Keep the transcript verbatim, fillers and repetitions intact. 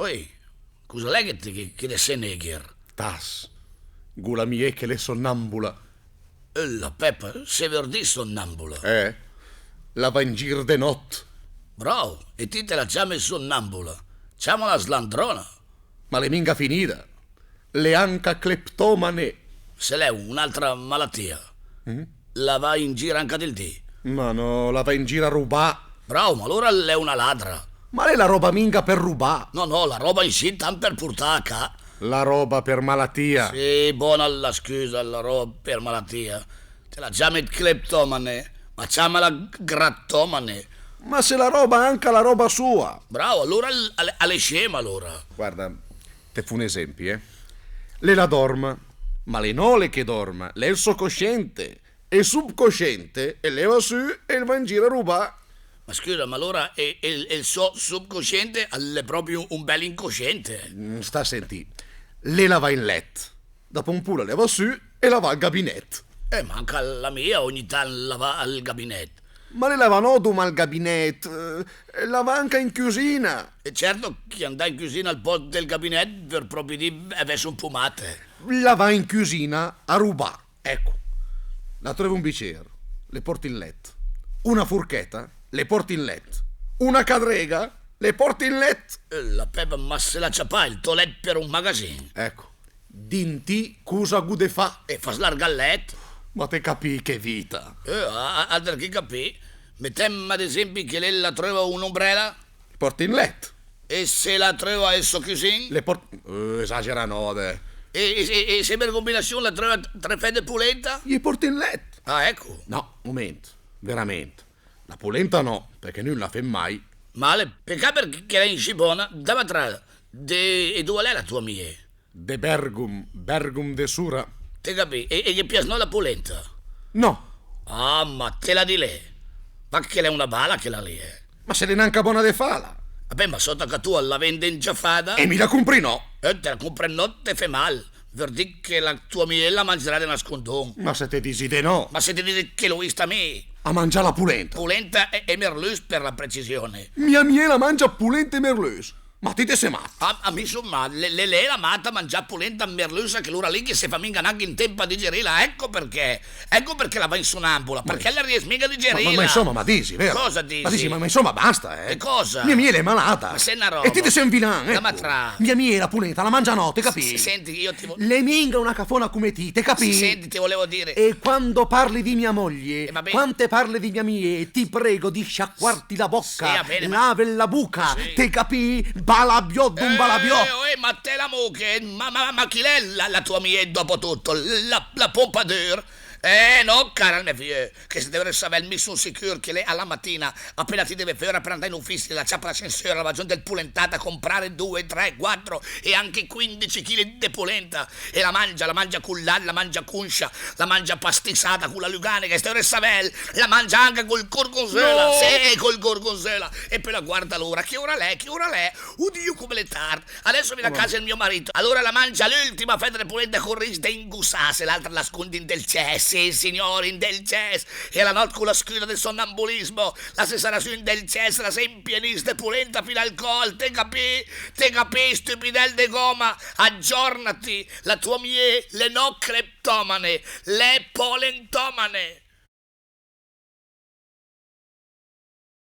Oi, cusa l'è che te, che, che te sét négher? Tas, gh'u la mié che l'è sonnambula. Eh, la Pepa, se vör dì sonnambula. Eh, la va in gir de nòt. Bravo, e ti te la ciamet sonnambula. Ciamala slandrona. Ma l'è minga finida. L'è anca cleptomane. Se l'è un'altra malatia. Mm? La va in gir anca del dì. Ma no, la va in gir a rubà. Bravo, ma alura l'è una ladra. Ma l'è la roba minga per rubà. No, no, la roba inscì tant per purtà a cà. La roba per malatia. Sì, bona la scusa, la roba per malatia. Te la ciamet cleptomane, ma ciamala g-, grattomane. Ma se la roba anca la roba sua. Bravo, alura l-, al-, l'è scema alura. Guarda, te fó un esempi, eh. L'è la dorma, ma l'è no l'è che dorma, l'è el so cosciente. E subcosciente, el leva sü e el va in gir a rubà. Ma scusa, ma alura e, e, e el so subcosciente l'è propi un bel incosciente. Mm, sta a sentì. L'è la va in lèt. Dopo un pù la leva sü e la va al gabinèt. Eh, ma anca la mia ogni tant la va al gabinèt. Ma l'è la va no doma al gabinèt, eh, la va anca in cüsina. E certo che andà in cüsina al post del gabinèt vör propi dì vess un pù mate. La va in cüsina a rubà. Eco, la tröva un bicér, le port in lèt. Una furchèta, le port in lèt. Una cadrega, le port in lèt. Eh, la Pepa, ma se la ciapa el tò lèt per un magasin. Eco, dì ti cusa gh'u de fà. E fà slargà el lèt. Ma te capì che vita? Eh, a-, a-, alter che capì. Metèm ad esempi che lé la tröva un'ombrèla. Port in lèt. E se la tröva el sò cüsin? Le port-, eh, esagera no, dè. E, e, e, e se per combinasion la tröva tre fèt de pulenta? I port in lèt. Ah, eco. No, moment, verament. La pulenta no, perché nün la fém mai. Male, pecà perché l'è inscì bona, da matrà, de, e dua l'è la tua mié? De Bèrgum, Bèrgum de Sura. Te capì? E, e ghe pias no la pulenta? No. Ah, ma te la dì lé. Ma che l'è una bala chela lé, eh. Ma se l'è nanca bona de fala. Vabbè, ma sota ca tua la venden già fada? E mi la cumpri no. Eh, te la cumpret no, te fé mal. Vör dì che la tua mié la mangerà de nascundon. Ma se te disi de no. Ma se te disi che l'ó vista mi. A mangià la pulenta. Pulenta e, e merlüs per la precisione. Mia mié la mangia pulenta e merlüs. Ma ti te sé mat? A, a mi so mat, lé, lé, lé l'è mat a mangià pulenta, merlüsa, che l'ura lì che se fa minga nanca in temp a digerila, eco perché, eco perché la va in sonambula, perché la ries minga a digerila. Ma, ma, ma insoma, ma disi, vero? Cosa disi? Ma disi, ma, ma insoma, basta, eh. E cosa? Mia mié l'è malata. Ma se na roba. E ti te sé un vilan, eco. Ma tra. Mia mié la pulenta la mangia no, te capì? S-, senti, io ti vo- L'è minga una cafona come ti, te capì? S-, senti, ti volevo dire. E quando parli di mia moglie, eh, va bene, quando parli di mia mié, ti prego di sciacquarti la bocca. Sì, va bene, ma lave la buca, sì, te capì? Balabiot d'un balabiot. Eh, eh, ma te la muche, ma, ma, ma chi l'è la, la tua mié dopo tutto? La, la Pompadour? Eh, no, cara mia fia, che se te vöret savèl, mi son sicür che lé a la matina, apena ti te ve föra per andà in ufizio, la ciapa l'ascensör, la va giò del pulentàt a comprare due, tre, quattro e anche quindici chili de pulenta. E la mangia, la mangia cul lat, la mangia cunscia, la mangia pastisada cu la lüganega, e se te vöret savèl, la mangia anca cul gorgonzola. No! Sì, cul gorgonzola. E pö la guarda l'ura. Che ura l'è? Che ura l'è? Udio, come l'è tard. Adesso viene a casa il mio marito. Alura la mangia l'ültima feta de pulenta cul ris de ingusass, e l'altra la scund in del cess. Sì, signor, in del cess. E a la nòt cu la scüsa del sonambulismo la se sarà sü in del cess, la se impieniss de pulenta fin al còl. Te capì? Te capì, stüpidèl de goma? Aggiornati. La tua mié l'è no cleptomane, l'è polentomane.